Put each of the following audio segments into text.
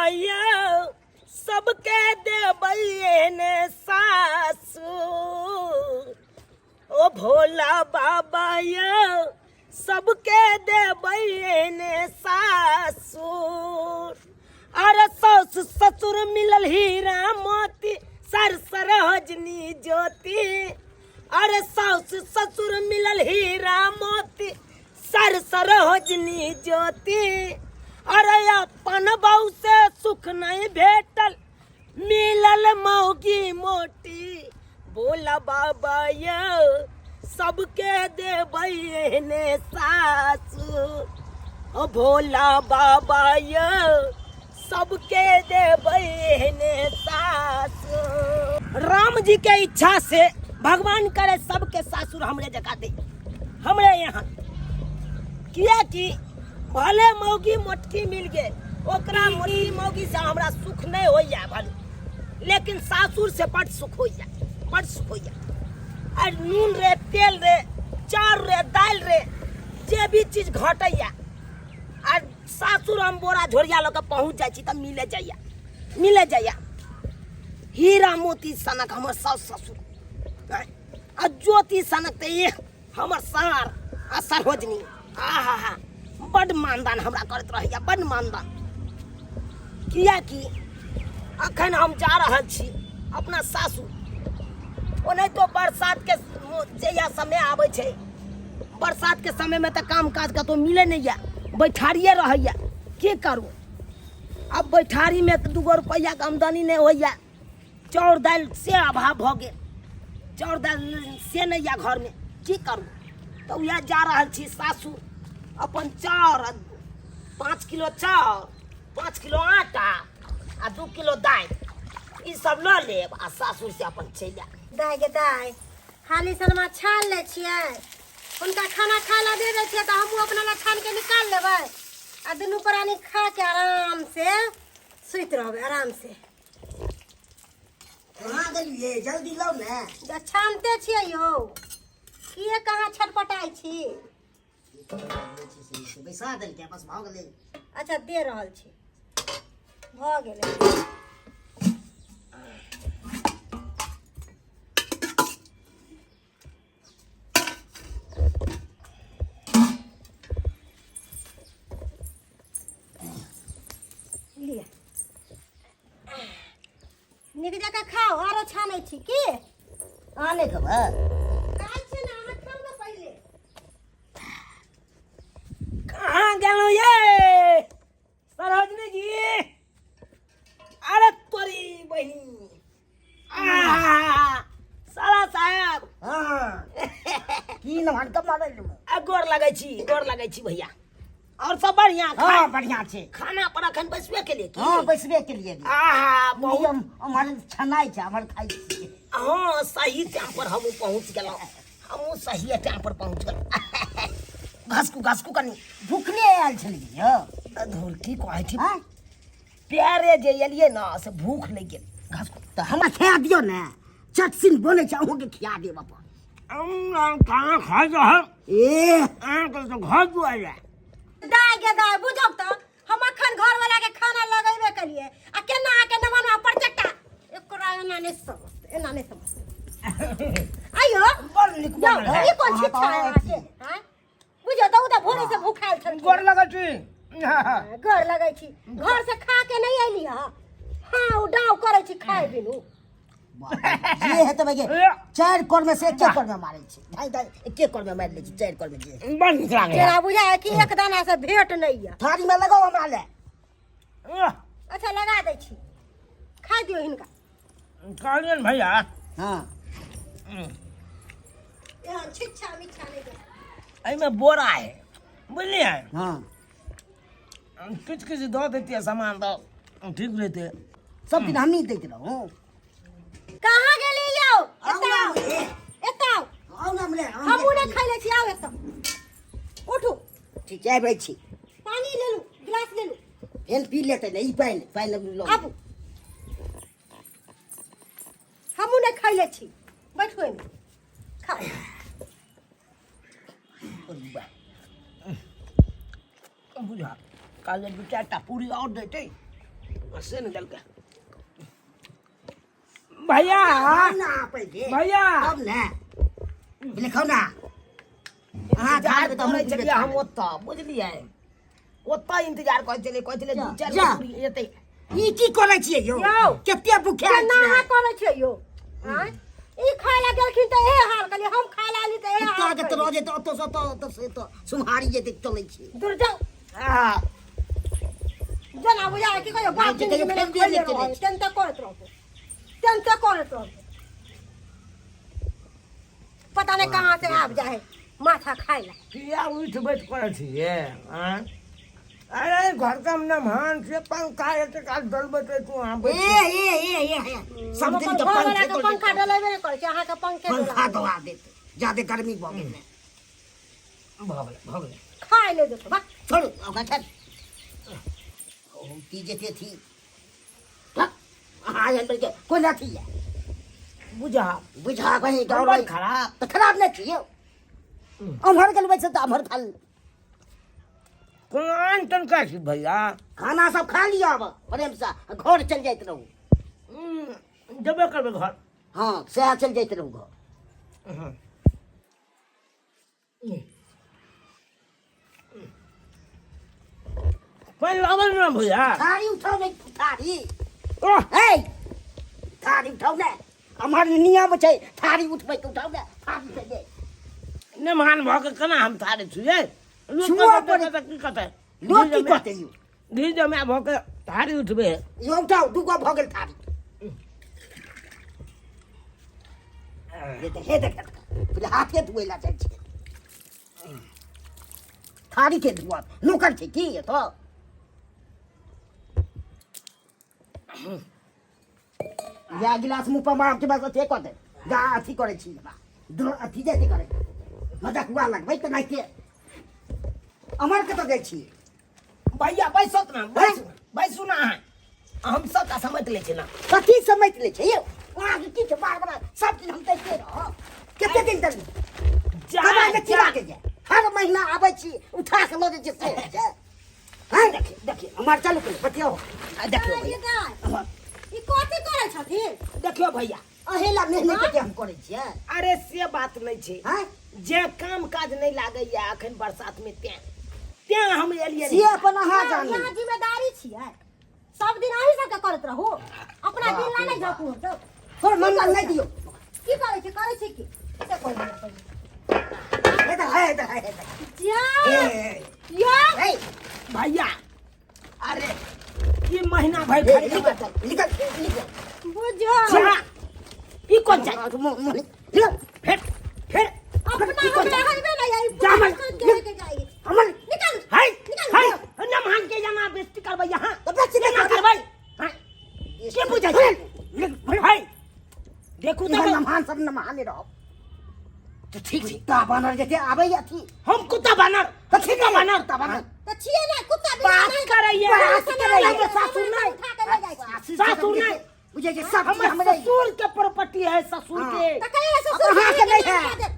यौ, सबके देबै एहने सासुर। ओ भोला बाबा यौ, सबके देबै एहने सासुर। अरे सासु ससुर मिलल हीरा मोती, सर सरोजनी ज्योति। अरे सासु ससुर मिलल हीरा मोती, सर सरोजनी ज्योति। अरे अपन बहू से सुख नहीं भेटल, मिलल मौगी मोटी। बोला बाबा यौ, सबके देबै एहने सासु। ओ भोला बाबा यौ, सबके देबै एहने सासु। राम जी के इच्छा से भगवान करे सबके सासुर हमरे जगह दे, हमरे यहाँ। कियाकि भले मौगी मोटकी मिल गेल, ओकरा मोटकी मौगी से हमरा सुख नहीं होइया भले, लेकिन सासुर से बड सुख होइया, बड सुख होइया। आ नून रे, तेल रे, चाउर रे, दालि रे, जे भी चीज घटैया, आ सासुर हम बोरा झोरिया लऽ कऽ पहुँच जाइ छी तऽ मिले जाइया, मिले जाइया। हीरा मोती सनक हमर सासु ससुर, आ ज्योति सनक तऽ एह हमर सार आ सरोजनी। आहा हा, बड मानदान हमरा करैत रहैया, बड मानदान। कियाकि अखन हम जा रहल छी अपना सासु। ओनाहितो बरसात के जहिया समय आबै छै, बरसात के समय में तऽ काम काज कतौ मिले नहीं या, बैठारिये रहैया। की करू अब, बैठारी में दूगो रुपैआ के आमदनी नहीं होइया। चाउर दालि से अभाव भऽ गेल, चाउर दालि से नहि यऽ घरमे। की करू, तऽ उएह जा रहल छी सासुर। अपन चाउर, 5 किलो चाउर, 5 किलो आटा आ 2 किलो दालि, ई सब लऽ लेब आ सासुर से अपन चलि आयब। दाय गे दाय, हाली सनमा छान लै छियै, हुनका खाना खाय लए दे दै छियै तऽ हमहूँ अपना लए छान के निकाल लेबै आ दुनू प्राणी खा के आराम से सुति रहबै आराम से। कहाँ गेलियै? जल्दी लाउ ने। जा छानते छियै यौ, किए कहाँ छटपटाइ छी? बैसा देलकै, बस भऽ गेलै। अच्छा, दे रहल छी, भऽ गेलै। लिअ, नीक जकाँ खाउ। आरो छानै छी की? अहाँ नहि खेबै? खाइ छी ने, अहाँ खाउ ने पहिले। कहाँ गेलहुँ ये सरोजनी जी? अरे तोरी बहिन, आहा, साला साहेब। हाँ, की नमन कब मारै? आ गोर लगै छी, गोर लगै छी भैया। और सब बढ़िया? हाँ, बढ़िया छै। खाना पर अखन बैसबे के लिए की? हाँ, बैसबे के लिए। आहा, बहुत हमर छनाइ छै, हमर खाइ छियै। हाँ, सही टाइम पर हमहूँ पहुँच गेलहुँ, हमहूँ सही टाइम पर पहुँच गेलहुँ। घसकू, घसकू कनी। भुखले आयल छलियै यौ। धुर, की कहै छी? आँय? प्यारे जे एलियै ने से भूख लागि गेल। घसकू। तऽ हमरा खिया दियौ ने, चटसिन बनै छै, अहूँके खिया देब अपन। खाना खाइ रहल। ए। अहाँके तऽ घर दुआर यऽ। दाय गे दाय, बुझौ तऽ हम अखन घर वाला के खाना लगेबे करिए आ केना आके नमनवा पर चट्टा। एकरा एना नहि समझते, एना नहि समझते। आइयो बड़ नीक यौ, बनल है। ई कोन छिच्छा है अहाँके? आँय? बुझौ तऽ ओ तऽ भोरे से भूखायल छलखिन। गोर लगै छी। गोर लगै छी। घर से खा के नहीं अयली हँ? हाँ, ओ डाव करै छी खाए बिनु। जे हेतै भाई, चारि कोर में से एके कोर में मारै छै, ढाई ढाई एके कोर में मारि लै छै, चारि कोर में जे। बड़ नीक लागै। तोरा बुझाय कि एक दाना से भेंट नहीं है। थारी में लगाओ हमरा ले। अच्छा, लगा दै छी, खा दियौ हिनका। कहलियनि भैया। हाँ। एहन छिच्छा मिच्छा नहि दे। एहिमे बोरा है, बुझलियै? हाँ। किछु किछु दऽ दैतियै सामान तऽ ठीक रहितै। सब दिन हमही दैत रहूँ। कहाँ गेली यौ? आउ एतऽ ना आउ। हमरे। एतऽ आउ। आउ ना हमरे। हमहूँ नहि खाइ लै छी, आउ एतऽ, उठू। ठीक छै, आबै छी। पानी लेलू, गिलास लेलू। फेर पी लेतै ने ई पानि, पानि लऽ। आबू, हमहूँ नहि खाइ लै छी, बैठू एहिमे, खाउ। बुझा कहलियै दू चारि टा पूरी आओर दैतै। से नहि देलकै भैया। ना पहिले भैया तब ने लिखौ ना अहाँ इंतजार खा लेबै तऽ हमहूँ करै बुझबै छलियै खा हम लेबै। ओतऽ, बुझलियै? ओतऽ इंतजार करै छलियै, कहै छलियै दू चारि जा। गो पूरी एतै। ई की करै छियै यौ? यौ। कते भूखे केना अहाँ करै छियै यौ? आँय, ई खाय लए गेलखिन तऽ एहे हाल कहलियै, हम खाय लए एली तऽ एहे कुत्ता हाल के तऽ रह जेतै ओतऽ से ओतऽ, ओतऽ से एतऽ सुम्हारी जेतै चलै छियै। दूर जाउ। आ, जेना बुझाय की कहियो बाप नहि, जिंदगी कहियो में फेर नहि खैले बेर नहि रहै, तेनते करैत रहतौ, तेनते करैत रहतौ। पता नहीं कहाँ से आबि जाए माथा खाय ला। किया उठि बैठ करै छियै? आँय, अरे घर के हम नमहान छियै, पंखा एते काल डलबैत रहै तू अहाँ ए बैठ। ए ए ए ए सब हम दिन अपन के घरवला पंखे के तो पंखा डलेबे नहि करै छै, अहाँके पंखे पंखा डोला दबा देत, जादे गर्मी भऽ गेल ने। भऽ गेलै, भऽ गेलै। खाय ले देतो बा। छोड़ू ओकरा, छोड़। ओ की जेते थी अहाँ एहन के कोन अथी यऽ? बुझा बुझा कहीं बड़ दौड़बै। खराब। तऽ खराब नहि छियौ, अम्हर गेल बैसल तऽ अम्हर खा। कोनो आन तनका छी भैया? खाना सब खा लिअ अब प्रेमसँ, घर चलि जाइत रहू। जेबे करबै घर। हँ, सएह, चलि जाइत रहू घर। हँ। पानि लाबल ना भैया? थारी उठाउ ने, थारी। ओह। हे, थारी उठाउ ने, हमर नियम छै थारी उठबै के, उठाउ ने थारी से दे। नहि भऽ के केना हम थारी छुए? लोक छुअ कहतै पड़ै। तऽ की कहतै? लोक की कहतै यौ? घी जमा भऽ के थारी उठबै। यौ उठाउ, दूगो भऽ गेल थारी। हे देख, हे देख, पहिले हाथे धुए ला जाइ छै। थारी के धुआ नौकर छै की एतऽ? या गिलास मुँह पर मार के बस अथिए कऽ दे जा। अथी करै छी हमरा अथी जाइ करै मजाक हुआ लगबै तऽ नहि। अमर कतऽ जाइ छी? भैया बैसत ना, बैसू, बैसू ना अहाँ, हम सबटा समझ लै छी ना। कथी समझ लै छै यौ अहाँके? की छै बार बार सब दिन हम दैते रह कते दिन तक जा। कमाइ मे की जा। लागै छै? हर महीना आबै छी, उठा के लऽ जाइ छै, से होइ छै? हैं, देखियौ, देखियौ हमर, चलू पहिले बतियौ। आ देखियौ भैया। गाय, ई कथी करै छथिन? देखियौ भैया। अहेला मेहनत के हम करै छियै। अरे से बात नहि छै। हैं? जे काम काज नहि लागैया अखन बरसात मे, तें तें हम एलियै। से अपन अहाँ जानी। यहाँ जिम्मेदारी छियै, सब दिन अहीं सबके करैत रहू, अपना दिन ला नहि झकू हमसब। थोड़ मन नहि दियौ। की करै छी, करै छी की से कहू हमरा पहिले। हे तऽ हे तऽ हे तऽ जा। हे। या। हे। भैया, अरे ई महीना भरि हे, भरि निकल निकल निकल। बुझो। जा, ई कोन चाय? निकल। फिर फिर अपना ई कोन हमरा चाय? हइबे नहीं आई। जा मर। के लेके जाई। हमर निकल। हाय। निकल। हाय, नमहान के जाना बेइज्जती करबै यहाँ? तऽ बेइज्जती केना करबै? करबै? हाँ, के बुझै छै? हाय, देखू इहाँ तऽ। नमहान सब नमहाने रहो। तऽ ठीक छै। कुत्ता बानर जते आबै अथी। हम कुत्ता बानर? तऽ ठीक कुत्ता है, बानर? कुत्ता बानर। तऽ छियै ने कुत्ता बिना बात नहीं- करैया। बात करैया। करैया। सासुर नहीं। उठा के ले जाइ छी। सासुर नहीं। बुझै छै सब चीज हमर हमरे। ससुर के प्रॉपर्टी है, ससुर हाँ। के। तऽ कहिया ससुर अब अहाँके के नहि नाम है। कह देब।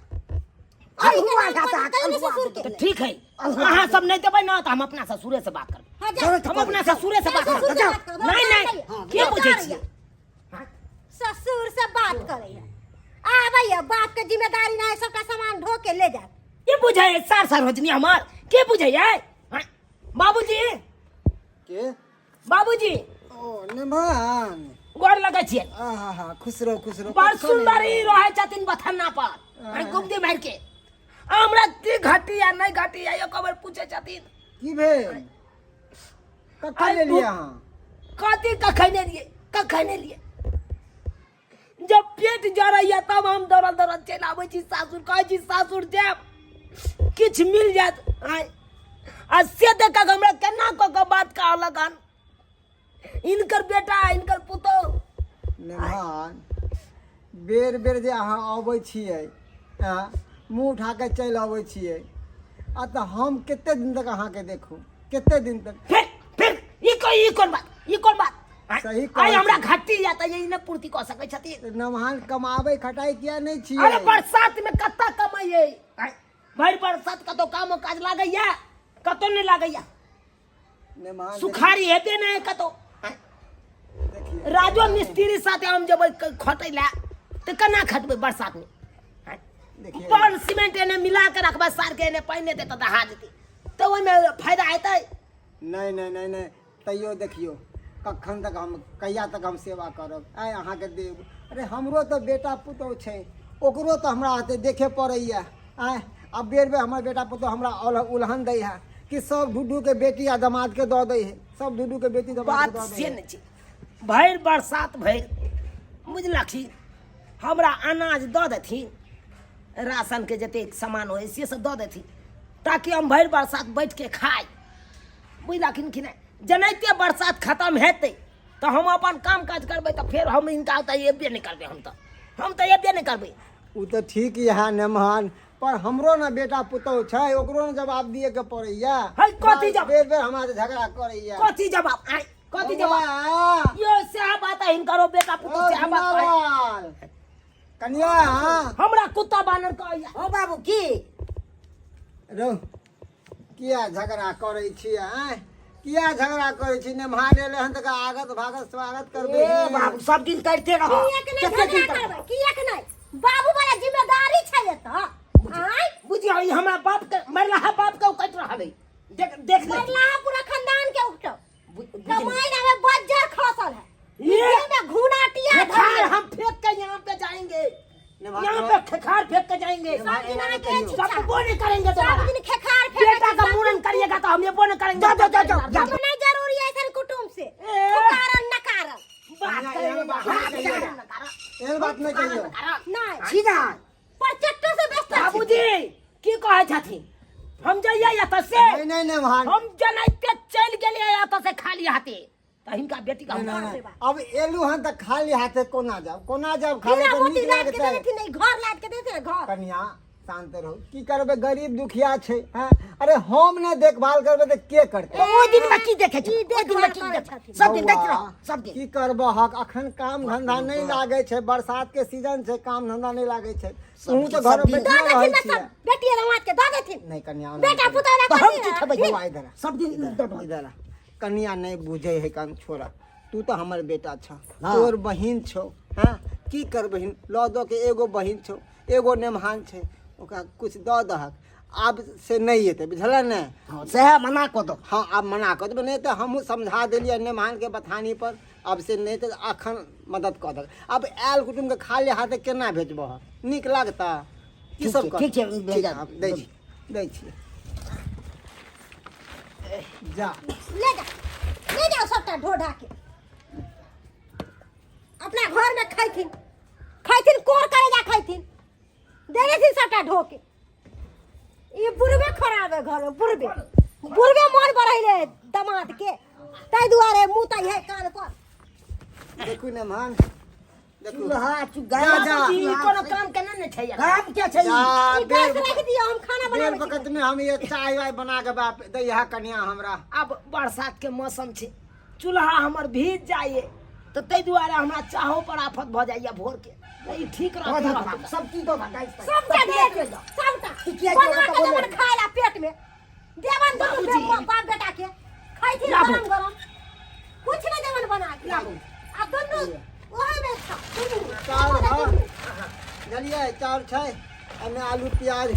अल्हुआ अहींके नाम जाता कह देब, कहिया ससुर के। तऽ ठीक है, अहाँ सब नहीं देबै ना तऽ हम अपना ससुरे से बात करबै। हाँ, जा। हम अपना ससुरे से बात ससुर करबै। से बात करबै। नहीं नहीं। हाँ, के बुझै छियै? ससुर से बात करैया, आबैया बाप के जिम्मेदारी नहीं, सबटा सामान ढो के ले जात। के बुझै है सार सारोजनी हमार? के बुझै है? हाँ? बाबूजी। के? बाबूजी। ओ निमान। गोर लगै छियै। आहा हा, खुश रहो, खुश रहो। बड़ कखन सुंदर एलियै? ई रहै छथिन बथन्ना पर गुमदी मारि के। हमरा की घटी या नहीं घटी या एक बेर पूछै छथिन। की भेल? कखन आइ एलियै अहाँ? कथी कखन एलियै, कखन एलियै? जब पेट जरैया तब हम दौड़ल दौड़ल चलि आबै छी सासुर। कहै छी सासुर जायब, किछु मिल जायत। आँय, आ से देख कऽ हमरा केना कऽ कऽ बात कहलक हन हिनकर बेटा, हिनकर पुतोहु। निमान, बेर बेर जे अहाँ अबै छियै, आँ मुँह उठा कऽ चलि अबै छियै, आ तऽ हम कते दिन तक अहाँके देखू, कते दिन तक? फिर फिर ई कोन, ई कोन बात, ई कोन बात? आँय, सही आइ कहै हमरा छी। घाटी या तऽ ई नहि पूर्ति कऽ सकै छथिन। नमहान कमाबै खटाइ किया नहि अरे छियै? बरसात में कत्ता कमाइए? आँय, भरि बरसात कतौ काम काज लागैया? कतौ नहि लागैया। नमहान सुखारी हेबे नहि कतौ। आँय, राजो मिस्त्री साथे हम जेबै खटै लए तऽ केना खटबै बरसातमे? आँय? देखियौ। बड़ सीमेंट एने मिला के रखबै, सार के एने पानि हेतै तऽ दहा जेतै, तऽ ओहिमे फायदा हेतै? नहि नहि नहि नहि, तैयो देखियौ कखन तक हम, कहिया तक हम सेवा करब आइ अहाँके देब। अरे हमरो तऽ बेटा पुतोहु छै, ओकरो तऽ हमरा हाथे देखे पड़ैए। आँय, आब बेर बेर हमर बेटा पुतोहु हमरा उलहन दै है कि सब ढूढूके बेटी आ दमादके दऽ दै है, सब ढूढूके बेटी दमादके बात दऽ दै से है। नहि छै, भरि बरसात भरि बुझलखिन हमरा अनाज दऽ देथिन, राशनके जतेक सामान होइ से सब दऽ देथिन, ताकि हम भरि बरसात बैठके खाइ, बुझलखिन कि नहि? जेनाहिते बरसात खतम हेतै तऽ हम अपन काम काज करबै, तऽ फेर हम हिनका ओतऽ एबे नहि करबै, हम तऽ एबे नहि करबै। ओ तऽ ठीक यऽ नेमहान, पर हमरो ने बेटा पुतोहु छै, ओकरो ने जवाब दिए के पड़ैया। है, कथी जवाब? बेर बेर हमरा से झगड़ा करैया। कथी जवाब? आँय, कथी जवाब? बौआ, यो सएह बात है, हिनकरो बेटा पुतोहु ओ सएह बात कहै। गुनालाल, कनिया। हमरा कुत्ता बानर कहैया। ओ बाबू की रौ, किया झगड़ा करै छी? आँय, किया झगड़ा करै छी? नेमहार एलै हन तऽ आगत भागत स्वागत करबै। ए बाबू, सब दिन करिते रह। किएक नहि कते दिन झगड़ा करबै? करबै? किएक नहि? बाबू वाला जिम्मेदारी छै एतऽ। आँय, बुझियौ, ई हमरा बाप के मरलाहा बाप के उकटि रहल है, देख देख ले। मरलाहा पूरा खानदान के उठो। बुझ- कमाई ना में बज्जर खसल है। ये में घुना टिया खेखार धरल। हम फेंक के यहाँ पे जाएंगे, नहीं, यहाँ पे खेखार फेंक के जाएंगे। सब दिन आके सब वो नहीं करेंगे सब दोबारा। दिन खेखार फेंके। बेटा का मूड़न करिएगा तो हम ये वो नहीं करेंगे। जाओ, जाओ, जाओ, जाओ, जाओ। हम नहीं जरूरी है ऐसन कुटुंब से। ए। पुकारल नकारल। बात एहन करेंगे, बात नहीं बात कहियौ। करेंगे। एहन बात नहि कहियौ। नहीं छी ना। पर चट्टो से व्यस्त छी। बाबूजी की कहै छथिन? हम जइयै एतऽ से? नहि नहि नेमहान। हम जेनाहिते चलि गेलियै एतऽ से खाली हाथे, तऽ हिनका बेटी के हम नहि, मारबै। नहि, अब एलू हन तऽ खाली हाथे कोना जाब, कोना जाब खाली? बिना तऽ मोती नीक लाद के लगतै? देथिन नहीं, घर लाद के देथिन घर। कनिया, शांत रहू। की करबै, गरीब दुखिया छै। हैं, अरे हम नहि देखभाल करबै तऽ के करतै? ओहि दिन में की देखे छी? ई ओहि दिन में की देखभाल देखे? करै छथिन। सब दिन देखते बौआ, रहो सब दिन। की करबहक, अखन काम धंधा नहि लागै छै, बरसात के सीजन छै, काम धंधा नहि लागै छै। तू तऽ घर सब दिन। में दऽ बैठले रहै देथिन ने छियै। सब बेटी दामाद के दऽ देथिन। नहि कनिया, ओना बेटा नहि। पुतोह तऽ हम की खेबै? बौआ, इधर आ। सब दिन दऽ दहो। इधर आ। कनिया नहि बुझै है कान, छोड़ा। तू तऽ हमर बेटा छ, हाँ। तोर बहिन छौ। हाँ, की करबहिन, लऽ दऽ के एगो बहिन छौ, एगो नेमहान छै, ओकरा कुछ दऽ दहक। आब से नहि एतै, बुझलऽ ने? हाँ, सएह मना कऽ दो। हाँ, आब मना कऽ देबै। नहि तऽ हमहूँ समझा देलियै नेमहानके बथानी पर, आब से नहि तऽ अखन मदद कऽ दहक। आब आयल कुटुम्बके खाली हाथे केना भेजबह? नीक लागता की ठीक सब छै, कर? ठीक छै, ठीक, भेजा। आब दै छी, दै छियै, जा। ले जा, ले जाओ सबटा ढो ढा के अपना घर में खैथिन, खैथिन कोर करेजा खैथिन। दे देथिन सबटा ढो के। ई बुढ़बे खराब है घर में, बुढ़बे बुढ़बे मन बढ़ैले दमाद के, ताहि दुआरे मुँह तै है कान पर। देखू नेमहान, देखू। चूल्हा चुगा जा, जा। बाबूजी, ई कोनो काम के नहि ने छै एखन। काम के छै ई? जा। ई गैस बेर राखि दियौ, हम खाना बेर बनाबै छी। वक्त में हम ये चाय वाय बना के बाप दैहा कनिया हमरा। आब बरसात के मौसम छै, चूल्हा हमर भीज जाइए, तऽ ताहि दुआरे हमरा चाहो पर आफत भऽ जाइए भोर के, तऽ ई ठीक दऽ रहतै। दहक रहतै। बाबू, सब चीज दऽ दहक, गैस पर। सबटा दे दे, सबटा किया बना जोड़ा के बोले? देबन खाय ला पेट में देबन, दुनू बाबूजी। बाप बेटा के खैथिन। लाबू। गरम गरम कुछ नहीं देबन बना के। लाबू। आ दुनू ओहे में खा दुनू। चाउर हँ, बुझलियै, चाउर छै, एहिमे आलू प्याज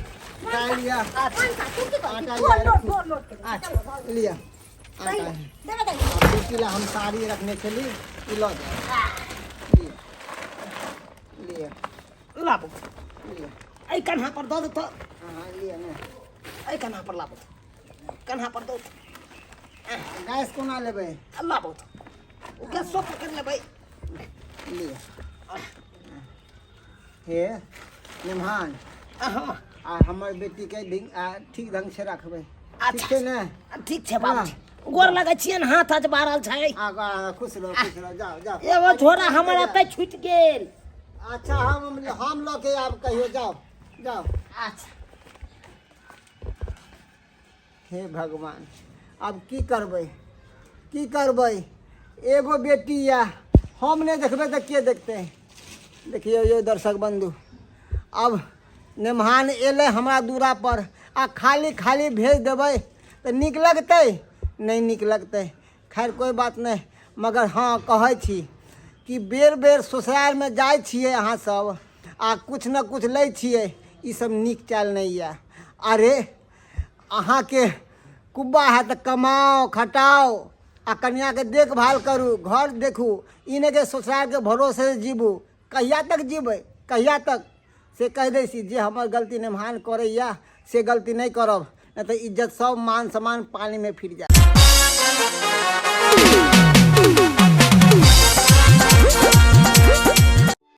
दालि यऽ। पंखा तू की करै आटा छी? लिया लोट रखू। लोट लोट के दे। चलो, लिअ दही आटा। देबे दही। आ बेटी ला हम साड़ी रखने छली, ई लऽ जाउ, लिअ लिअ। लाबू। लिअ। एहि कन्हा पर दऽ देतौ। हँ, लिअ ने। एहि कन्हा पर लाबू, कन्हा पर दऽ। गैस कोना लेबै? लाबू, गैसो पकड़ लेबै। लिअ हे निमहान। हँ। आ हमर बेटीके ठीक ढंग से रखबै। ठीक अच्छा। छै ने? ठीक छै बाबूजी, गोर लगै छियनि, हाथ अजबारल छै। आ आ, खुश रहो, खुश रहो, जाओ जाओ। एगो झोरा हमर एतै छुटि गेल। अच्छा, हम लऽ के आब कहियो, जाओ जाओ। अच्छा। हे भगवान, आब की करबै, की करबै? एगो बेटी यऽ, हम नहि देखबै तऽ के देखतै? देखियौ यौ दर्शक बन्धु, आब नेमहान एलै हमरा दूरा पर आ खाली खाली भेज देबै तऽ नीक लगतै? नहि नीक लगतै। खैर, कोइ बात नहि, मगर हँ, कहै छी कि बेर बेर ससुरारिमे जाइ छियै अहाँसभ आ किछु ने किछु लै छियै। ई सब नीक चालि नहि यऽ। अरे अहाँके कुब्बा है तऽ कमाउ खटाउ आ कनिआँके देखभाल करू, घर देखू, ई नहि कि ससुरारिके भरोसे जीबू। कहिया तक जीबै, कहिया तक? से कहि दै छी, जे हमर गलती निमहान करैए से गलती नहि करब, नहि तऽ इज्जत सब मान सम्मान पानिमे फिर जायत।